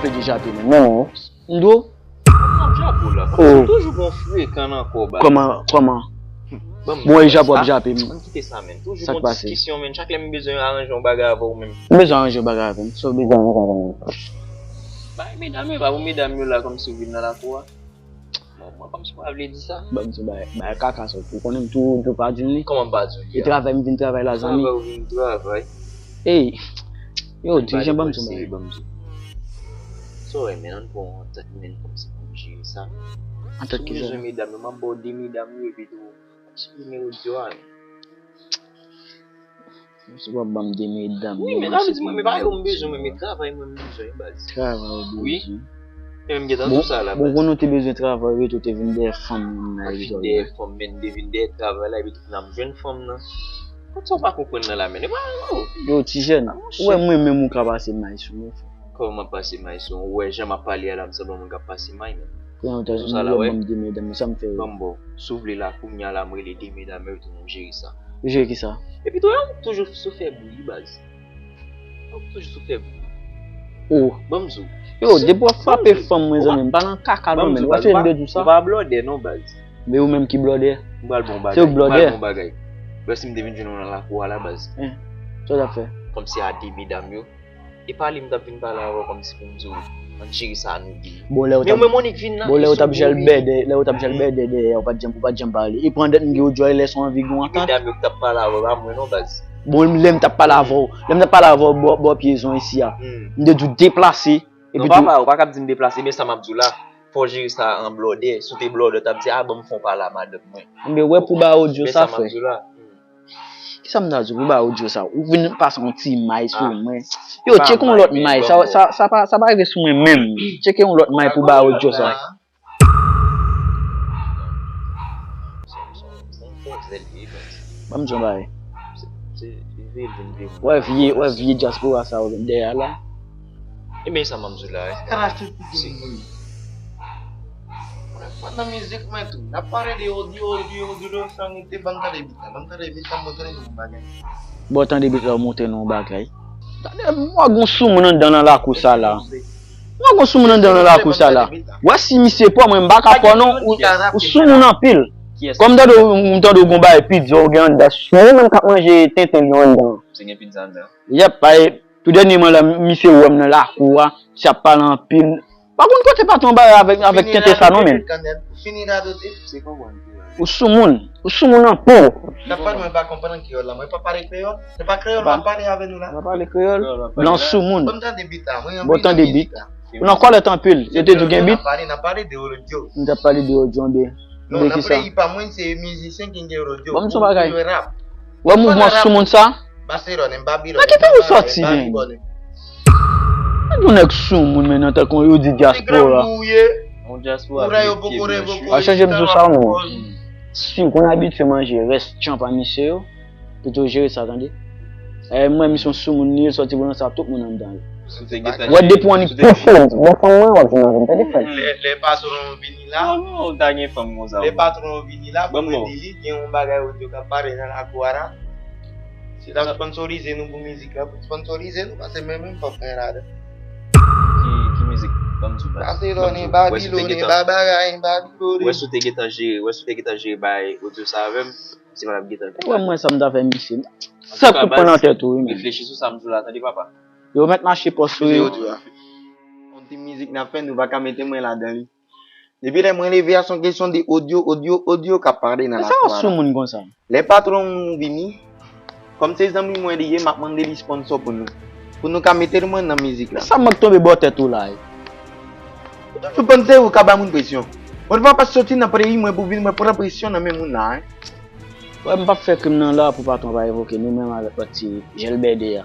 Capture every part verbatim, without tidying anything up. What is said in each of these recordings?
Vle di jape menm. Non, non. M di w. Kòman ap jape w la? Kòmsi w toujou gon frekan nan kò w, baz. Kòman, kòman? Bon, e jape w ap jape m. Ann kite sa, menn. Toujou gon diskisyon, menn. Chak lè m bezwen aranje yon bagay avè w, menm. M bezwen aranje yon bagay avè m. Sa w bezwen aranje avè m? Bay medam yo, pa pou medam yo la kòmsi w vin nan lakou a. Bon, mwen kòmsi pa vle di sa. Ban m di w bagay, bagay kaka sa, ou konnen m tou, tou pa di w li. Kòman m pa di w li a? E travay m vin travay la, zanmi. Travay ou vin travay. Ey, yo, dirijan, ban m di w bagay. Ban m di w. Sa w wè, men, ann pran yon antant, men, kòmsi pou m jere sa. Antant ki sa? Si w bezwen medam yo, m ap ba w de medam yo, epi tou, kòmsi pou nimewo di yo a, men. Si w ap ban m de medam, wi, men sa vle di mwen, men pa yo m bezwen, men, men travay mwen m bezwen, baz. Travay ou bezwen? Wi. Men m gentan di w sa la, baz. Bon, konnen w te bezwen travay, wi, ou te vin dèyè fanm nan la, wi. Vin dèyè fanm, men, m te vin dèyè travay la, epi tout nan m jwenn fanm nan. Kot sa w pa konprann nan la, men? E pa, oh. Yo, ti jèn, ou wè mwen menm ou ka pase may sou mwen, frè. Kòman m ap pase may sou ou? Ou wè jan m ap pale a la, m sanble yon moun k ap pase may, men. Kounye a, ou ta di w ap ban m de medam, sa m fè yo? Ban m ba w. Si w vle la, kounye a la, m rele de medam yo, epi tou nou jere sa. Yo jere kisa? Epi tou, ou toujou sou fè bri, baz. Ou toujou sou fè bri. Oh. Ban m di w. Yo, depi w ap frape fanm, mwen, zanmi, m pa nan kaka non, men. Ou pa tande m di w sa? Ou pa blòdè non, baz. Men ou menm ki blòdè. M pral ba w yon bagay. Se ou k blòdè. M pral ba w yon bagay. Baz, si m te vin jwenn ou nan lakou a la, baz. Sa w t ap fè? Kòmsi a de medam yo. E pa li m t ap vin pale avè w kòmsi pou m di w, ann jere sa nou gen. Bon, lè ou t ap, men mwen Monik vin la, bon, lè ou t ap jèl bèdè, lè ou t ap jèl bèdè dèyè, ou pa t janm, ou pa t janm pale. E pran dèt m gen ou djòy lè se yon anvi gen yon antant. Medam yo k t ap pale avè w, pa mwen non, baz. Bon, lè m t ap pale avè w, lè m t ap pale avè w bò, bò pye zon isi a. M te di w deplase, epi tou. Non, papa, ou pa ka ap di m deplase, men sa m ap di w la. Fò w jere sa an blòdè. Si w te blòdè, w t ap di, a, ban m fè yon pale a madanm mwen. Enben, wè pou ba odyo sa, frè. Men sa m ap di w la. Kisa m ta di w pou ba odyo sa? Ou vin pase yon ti may sou mwen. Yo, tcheke yon lòt may. Sa, sa, sa pa, sa pa rive sou mwen menm. Tcheke yon lòt may pou ba odyo sa. Ban m di yon bagay. Wè vye, wè vye dyaspora sa yo dèyè la. Ebyen, sa m ap di w la, wi. Ka rachte tout moun. Mwen nan mizik mwen tou. N ap pale de odyo, odyo, odyo, odyo, san rete ban m tande bit la. Ban m tande bit la, montre nou yon bagay. Bon, tande bit la, montre nou yon bagay. Tande, mwen gon soumoun anndan nan lakou sa la. Mwen gon soumoun anndan nan lakou sa la. Wè si misye pò, mwen m pa ka pò non. Ou, ou soumoun anpil. Kòm tande w, m tande w gon bagay pizza ou gen anndan. Mwen menm k ap manje tenten li anndan. Se gen pizza anndan. Yèp, ay, tou dènyèman la, misye wè m nan lakou a, misye ap pale anpil. Pa konn kote patwon ba avèk, avèk tenten sa non, men. Fini radote. Ou soumoun, ou soumoun anpil. Sa fè mwen pa konprann kreyòl la. Mwen pa pale kreyòl. Se pa kreyòl m ap pale avè nou la. Pa pale kreyòl. Blan soumoun. Bon, tande bit la. Bon, tande bit. Ou nan kòlèt anpil. Yo te di w gen bit. N ap pale, n ap pale de odyo. M t ap pale de odyo, anben. Non, nan peyi pa mwen, se mizisyen ki gen odyo. Ban m di w yon bagay. Wè mouvman soumoun sa? Baselòn, Babilòn. Nan ki peyi w sòti, men? Gade yon nèg soumoun, men, nan tankou yo di dyaspora. Yon dyaspora. A chanje m di w sa, non. Si w konn abitye manje rès tchanpan misye yo, pito jere sa, tande. E mwen, misye yon soumoun li ye, l sòti pou nan sa tout moun anndan yo. Wè depi w annik pouse, bon, fanm mwen, w ap jwenn avè m, tande, frè. Lè, lè patwon vini la. Non, non, ou ta gen fanm konsa. Lè patwon vini la, pou mwen di li, gen yon bagay odyo k ap pale nan lakou a la. Si l ap sponsorize nou pou mizik la, pou l sponsorize nou, paske mwen menm fòk mwen ladan. Ki, ki mizik? Ban m di w, baz. Baselòn, Babilòn, Babarayen, Babilòn. Wè si w te gentan jere, wè si w te gentan jere bay odyo sa avè m, se pa t ap gentan fèt. Wè mwen sa m ta fè misye. Sèl kout pwen nan tèt ou, wi, men. Reflechi sou sa m di w la, tande, papa. Yo mèt mache pòs sou yo. Yon ti mizik n ap fè, nou pa ka mete mwen ladan li. Depi lè mwen leve a, se yon kesyon de odyo, odyo, odyo k ap pale nan lakou a la. Sa w soumoun konsa? Lè patwon nou vini, kòm se zanmi mwen li ye, m ap mande li sponsò pou nou. Pou nou ka mete mwen nan mizik la. Sa mank tonbe bò tèt ou la, e? Ou toujou panse ou ka ba moun presyon. Mwen pa pa soti nan peyi mwen pou vin mwen pran presyon nan men moun la, e. Wè, m p ap fè krim nan la pou patwon pa evoke nou menm avèk lòt ti jèlbèdè a.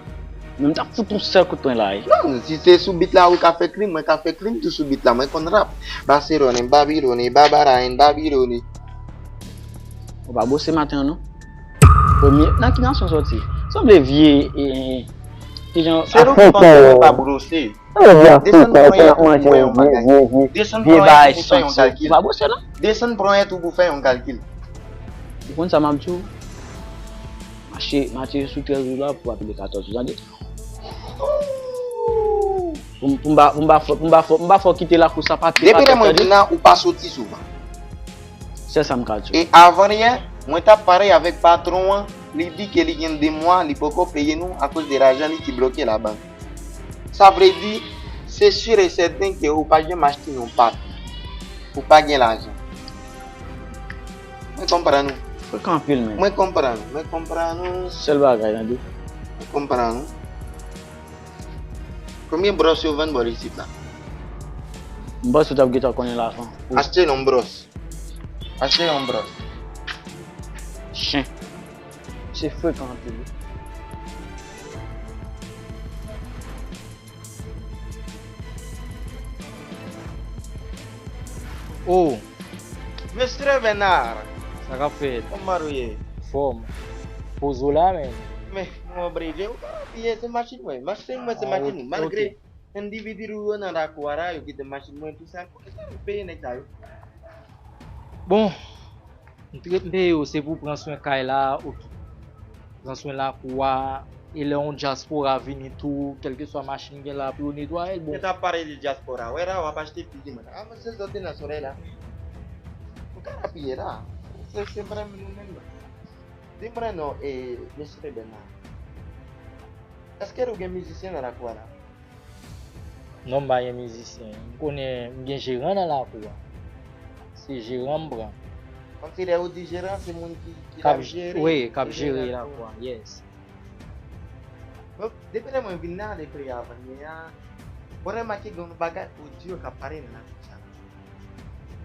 Men m t ap fout yon sèl kout pwen la, wi. Non, si se sou bit la ou ka fè krim, mwen ka fè krim tou sou bit la. Mwen konn rap. Baselòn, Babilòn, Babarayen, Babilòn. Ou pa bwose maten an, non? Premye, nan ki nasyon w sòti? Sanble vye, e, e, ki jan... Se nou ki panse mwen pa bwose. Desann pran yèt ou pou fè yon bagay. Desann pran yèt ou pou fè yon kalkil. Desann pran yèt ou pou fè yon kalkil. Ou konn sa m ap di w? Mache, mache sou trèz ou la pou w ap pile katòz ou, tande? Pou m, pou m pa, pou m pa fè, pou m pa fè, pou m pa fè w kite lakou sa pa pye pa tèt, tande. Depi lè mwen vin la, ou pa soti souvan. Sèl sa m ka di w. E avan yè, mwen t ap pale avèk patwon an, li di ke li gen de mwa, li poko peye nou akoz de lajan li ki bloke labank. Sa vle di, se sur et certain ke ou pa janm achte yon pat. Ou pa gen lajan. Mwen konprann ou. Frekan anpil, men. Mwen konprann ou, mwen konprann ou. Sèl bagay, tande. Mwen konprann ou. Konbyen bwòs yo vann bò isit la? M panse w t ap gentan konnen lajan. Achte yon bwòs. Achte yon bwòs. Chen. Se frekan anpil wi. Oh, Mesye Bernard, sa k ap fèt? Kòman ou ye? Fòm. Poze w la, men. Men, mwen oblije. Ou ka apiye, se machin mwen. Machin mwen, se machin ou. Ah, ok, malgre endividi ou yo nan lakou a la, yo kite machin mwen, tou sa. Kòman sa yo peye nèg sa yo? Bon, m t ret m peye yo, se pou pran swen kay la, ok. Pran swen lakou a, e lè yon dyaspora vini tou, kèlkeswa machin gen la pou yo netwaye l, bon. Yo t ap pale de dyaspora, wè la, w ap achte figi mwen. Avanse sòti nan solèy la. Ou ka apiye la. Se, se vrèman nou menm. Di mwen non, e, mesye Bernard. Èske nou gen mizisyen nan lakou a la? Non, m pa gen mizisyen. M konnen m gen jeran nan lakou a. Se jeran m pran. Kòmsi lè ou di jeran, se moun ki, ki k ap jere, wi, k ap jere lakou a, yes. Bon, depi lè mwen vin la, depi avanyè a, mwen remake gen yon bagay odyo k ap pale nan lakou sa.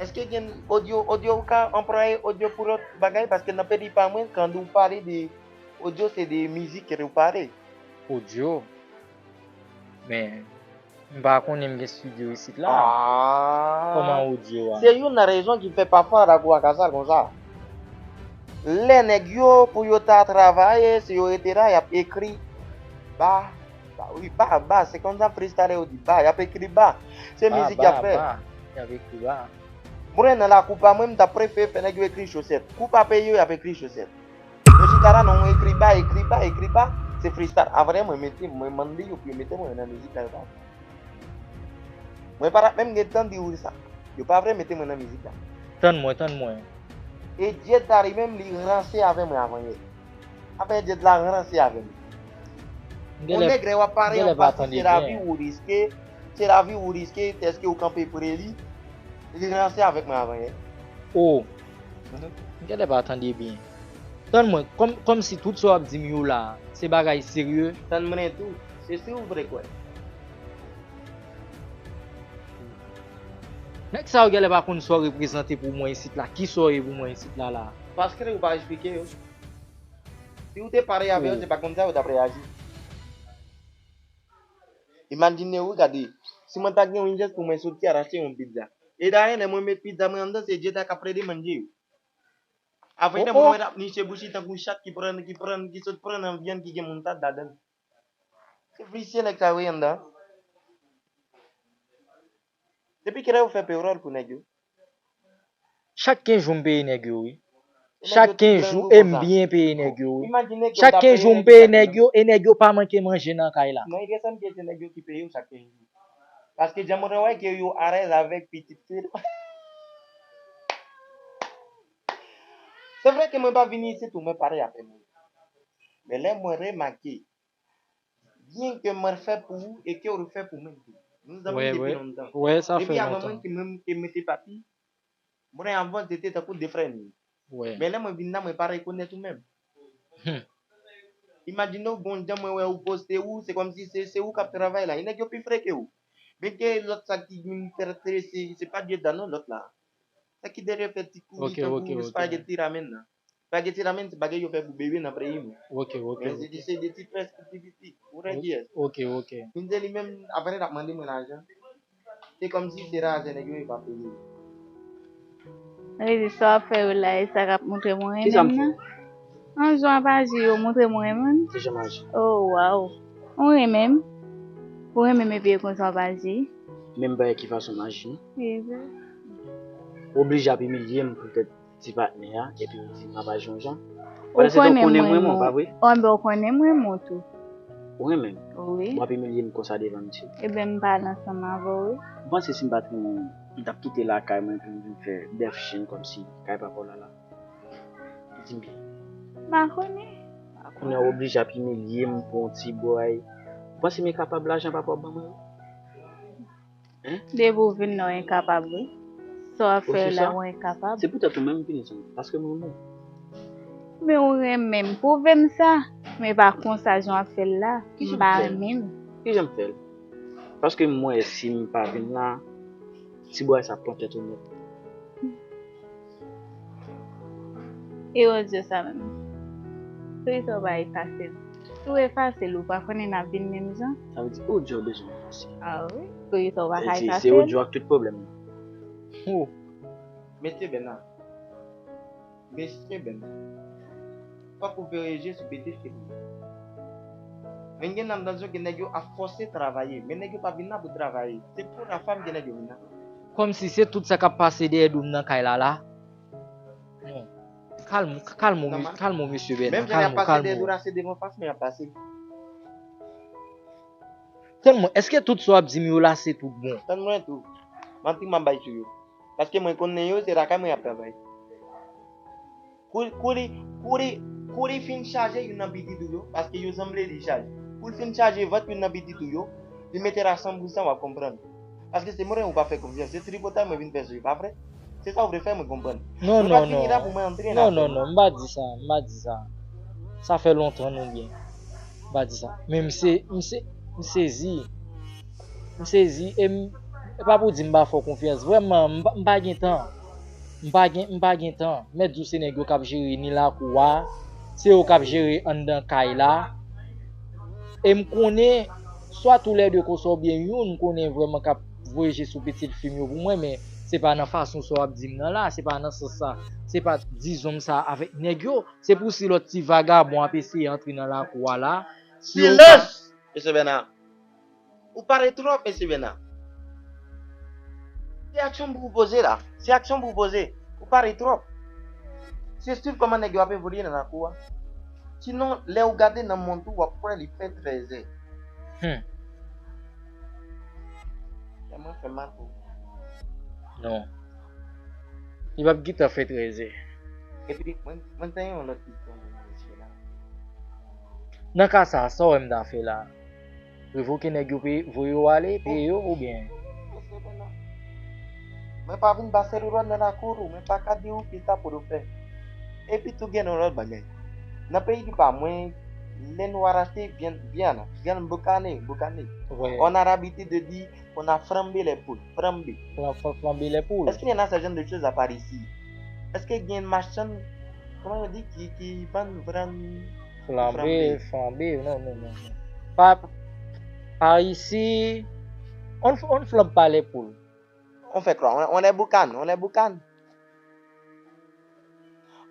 Èske gen odyo, odyo ou ka anplwaye odyo pou lòt bagay? Paske nan peyi pa mwen, kan ou pale de odyo, se de mizik ke ou pale. Odyo? Men, m pa konnen m gen estidyo isit la. Ah. Kòman odyo a? Se youn nan rezon ki fè pafwa lakou a ka sal konsa. Lè nèg yo, pou yo ta travay, si yo rete la, y ap ekri ba, ba, wi, ba, ba, se konsa freestyle yo di ba, y ap ekri ba. Se mizik y ap fè. Ba, ba, ba, y ap ekri ba. Mwen nan lakou pa mwen, m ta prefere fè nèg yo ekri chosèt. Kou pa peye yo, y ap ekri chosèt. Yo chita la, non, ekri ba, ekri ba, ekri ba. Se freestyle. Apre, mwen mete, mwen mande yo pou yo mete mwen nan mizik la, yo pa vle. Mwen pa t ap menm gen tan di ou sa. Yo pa vle mete mwen nan mizik la. Tann mwen, tann mwen. E Dyed la li menm, li ranse avè mwen avanyè. Apre Dyed la ranse avè mwen. Yon nèg lè w ap pale yon pati, se lavi ou riske, se lavi ou riske, èske ou kanpe pre li? Li ranse avèk mwen avanyè. Oh. Mhm. M genlè pa tande byen. Tann mwen, kòm, kòmsi tout sa w ap di m yo la, se bagay serye? Tann mwen tou, se si ou vle kwè. Nèg sa yo genlè pa konn sa w reprezante pou mwen isit la. Kisa w ye pou mwen isit la, la? Paske ou pa eksplike yo. Si ou te pale avè yo, se pa konsa yo t ap reyaji. Imajine ou, gade, si mwen ta gen yon jès pou mwen soti al achte yon pizza. E dayè, lè mwen met pizza mwen anndan, se Dye ta k ap plede manje yo. Avanyè, mwen wè l ap niche bouch li tankou chat ki pran, ki pran, ki sot pran nan vyann ki gen moutad ladan l. Se visye nèg sa yo ye anndan. Depi kilè ou fè pewòl pou nèg yo? Chak kenz jou m peye nèg yo, wi. Chak kenz jou, e m byen peye nèg yo, wi. Chak kenz jou m peye nèg yo, e nèg yo pa manke manje nan kay la. Non, e gen sa m gen, se nèg yo ki peye w chak kenz jou. Paske jan mwen wè ke yo alèz avèk pitit fi. Se vre ke mwen pa vini isit pou mwen pale avè moun. Men lè mwen remake byen ke mwen fè pou ou e ke ou fè pou mwen tou. Nou zanmi depi lontan. Depi avan mwen ki mwen ki mete pati, mwen avè w te tankou de frè nou. Men lè mwen vin la, mwen pa rekonèt ou menm. Imajine w, gon jan mwen wè ou poste ou, se kòmsi se, se ou k ap travay la. E nèg yo pi fre ke ou. Byenke lòt sa ki vin fè se, se pa Dye da non, lòt la. Sa ki dèyè fè ti kouri tankou spaghetti ramen nan. Spaghetti ramen se bagay yo fè pou bebe nan peyi nou. Ok, ok, ok. Men se di se de ti frè ki pi piti. Ou wè kiyès? Ok, ok. Vin di li menm, apre l ap mande mwen lajan. Se kòmsi se lajan nèg yo, yo pa peye. Sa vle di sa w ap fè yo la, e sa k ap montre mwen renmen m nan? An jan w ap aji yo montre mwen renmen m? Kijan m aji? Oh, waw. Ou renmen m? Ou renmen m epi e konsa w ap aji? Men m pa wè ki fason m aji non. Ou oblije ap imilye m poutèt ti patnè a, epi ou di m ap aji yon jan. Ou konnen mwen renmen w, pa vre? Ou konnen mwen renmen w tou. Ou renmen m? Wi. W ap imilye m konsa devan misye? Ebyen, m pale ansanm avè w, wi. Ou panse si m pa t renmen w, m t ap kite lakay mwen pou m vin fè dèf chen kòmsi kay papa w la la? Di m byen. M pa konnen. Kounye a w oblije ap imilye m pou yon ti bòy. Ou panse m kapab lajan papa w ap ban mwen yo? Depi w vin la, w enkapab, wi. Sa w ap fè la, w enkapab. Se poutèt ou menm m vini, zanmi, paske m renmen w. Men w renmen m, pwouve m sa. Men pa konsa jan w ap fè l la. M pa renmen l. Kijan m fè l? Paske m wè si m pa vin la, ti bòy sa ap pran tèt ou nèt. E odyo sa menm? Pou kisa w pa efase l? Si w efase l, ou pa konnen n ap vin menm jan? Sa vle di odyo w bezwen efase? A wi, pou kisa w pa ka Se efase l? Odyo ak tout pwoblèm nan. Oh. Mesye Bèna. Mesye Bèna. Fòk ou veye je sou pitit fi m. Men gen nan m tande ke nèg yo ap fòse travaye. Men nèg yo pa vin la pou travaye. Se pou lafam ke nèg yo vin la. Kòmsi se tout sa k ap pase dèyè do m nan kay la la. Non. Kalm, kalm ou, kalm ou, mesye Bèna. Menm jan y ap pase dèyè do la, se devan fas mwen y ap pase. Tèlman, èske tout sa w ap di m yo la se tout bon? Tann mwen tou. Manti m ap bay sou yo. Paske mwen konnen yo, se lakay mwen y ap travay. Kou, kou li, kou li, kou li fin chaje youn nan pitit ou yo, paske yo sanble li chaje. Kou l fin chaje vant youn nan pitit ou yo, li mete la san pou san, w ap konprann. Paske se mwen ou pa fè konfyans, se tripotay mwen vin fè sou li, pa vre? Se sa ou vle fè mwen konprann. Non, Mwen pa non, vini la non. Pou mwen antre nan Non, afè non, nou. Non, m pa di sa, m pa di sa. Sa fè lontan nou byen. M pa di sa. Men m se, m se, m sezi. M sezi e m, e pa pou di m pa fè w konfyans. Vrèman, m pa, m pa gen tan. M pa gen, m pa gen tan. Mèt di w se nèg yo k ap jere ni lakou a, se yo k ap jere anndan kay la. E m konnen, swa toulède konsa oubyen youn, m konnen vrèman k ap voye je sou pitit fi m yo pou mwen, men se pa nan fason sa w ap di m nan la, se pa nan sans sa, se pa dizon m sa avèk nèg yo. Se pou si lòt ti vagabon ap eseye antre nan lakou a la. Si yo pa- Silans! Mesye Bèna. Ou pale twòp, mesye Bèna. Se aksyon pou w poze la. Se aksyon pou w poze. Ou pale twòp. Se swiv kòman nèg yo ap evolye nan lakou a. Sinon, lè ou gade nan mont ou, w ap wè li fè trèzè. Hmm. Kè mwen fè mal pou ou. Non. Li p ap gentan fè trèzè. Epi, mwen, mwen te yon lòt kesyon pou mesye la. Nan ka sa, sa w wè m ta fè la? Revoke nèg yo, peye, voye yo ale, peye yo oubyen? Mwen pa vin ba sèl ou lòd nan lakou ou, mwen pa ka di ou kisa pou nou fè. Epi tou gen yon lòt bagay. Nan peyi ki pa mwen, lè nou arache vyann, vyann, vyann boukane, boukane. Wè. On a l'habitude de dire qu'on a flambé les poules, flambé. Flan- flan- Flanbe lè poul. Est-ce qu'il y en a ce genre de choses à Paris ici? Est-ce que gen machann, kòman yo di, ki, ki vann vyann Flanbe, flanbe, non, non, non, non. Pa, pa isi, on, on flanbe pa lè poul. On fait quoi? On, on les boucane, on les boucane.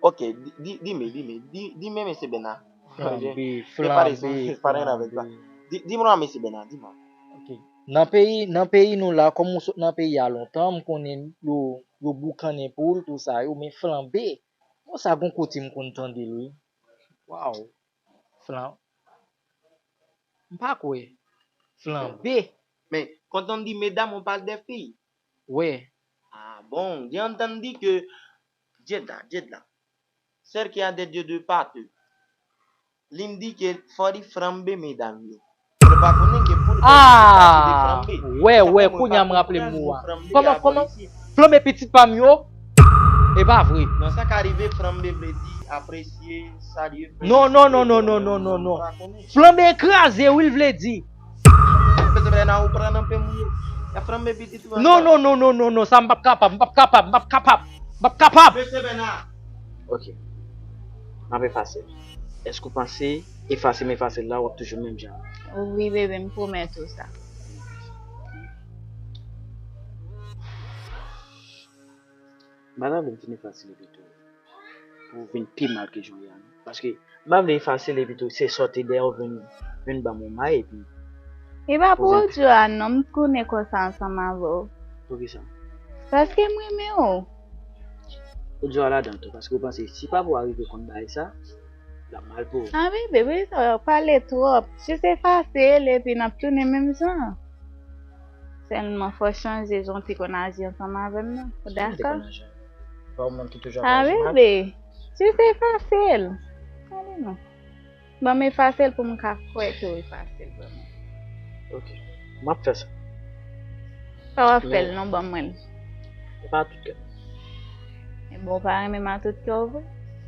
Ok, di, di, di men, di men, di, di men, mesye Bèna. Flanbe, Je parle flanbe, je parle avec toi. flanbe. Di, di mwen, mesye Bèna, di mwen. Ok. Nan peyi, nan peyi nou la, kòm ou sot nan peyi a lontan, m konnen yo, yo boukannen poul, tou sa yo, men flanbe. Bon, sa gon kote m konn tande l, wi. Waw. Flan-, m pa kwè. Flanbe. Men, quand on dit mesdames, on parle des filles. Wè. Ah bon, j'ai entendu que, Djed la, Djed la, celle qui a des yeux de pâte, li di ke fò li flanbe medam yo. Ou pa konnen ke pou li Ah! flanbe. Wè, Sa wè, fè mwen kounye a pa m raple m konprann mo a. Flanbe Kòman, a kòman? Polisi. Flanbe pitit pa m yo? E pa vre. Nan sa ka rive, flanbe vle di apresye, salye. Non, non, non, non, non, non, non, non. Pa konnen. Flanbe kraze, wi, l vle di. Pete vle nan ou pran nan pe moun yo. Ya flanbe pitit ou Non, non, non, non, non, non, sa m p ap kapab, m p ap kapab, m p ap kapab, m p ap kapab. Mesye Bèna. Ok. M ap efase l. Èske w panse efase m efase l la, w ap toujou menm jan? Wi, bebe, m pwomèt ou sa. M pa ta vle m fin efase l epi tou. Pou w vin pi mal ke jan w ye a, non. Paske m pa vle efase l epi tou, se sòti dèyè w vin, vin ban m yon may epi. E pa pou odyo a non, m tounen konsa ansanm avè w. Poukisa? Paske m renmen w. Odyo a ladan tou, paske w panse si papa w a rive konn bagay sa, La mal pou ou. Ah, bebe, bebe, sa w pale twòp. Jis efase l epi n ap tounen menm jan. Sèlman fò w chanje jan w te konn aji ansanm avè m nan. Ou dakò? Fò w menm ki toujou Ah, aji mal. Bebe, jis efase l. Ale non. Ban m efase l pou m ka kwè ke w efase l vrèman. Ok. M ap fè sa. Sa w ap fè l non, ban mwen l. E pa tout kè. E bon, w pa renmen m a tout kè w vre?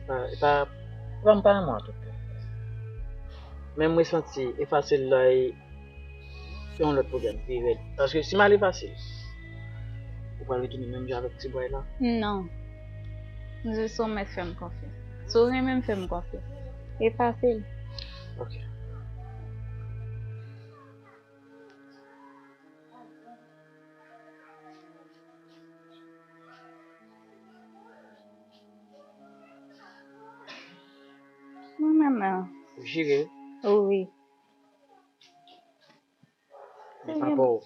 Pa- E pa, e pa m pa renmen w a tout kè. Men mwen santi efase l la e se yon lòt pwoblèm pi rèd. Paske si m al efase l, ou pral retounen menm jan avèk ti bòy la. Non. M jis ou mèt fè m konfyans. Si w renmen m, fè m konfyans. Efase l. Ok. Mwen menm nan. Ou jire. Wi. Men pa pa w.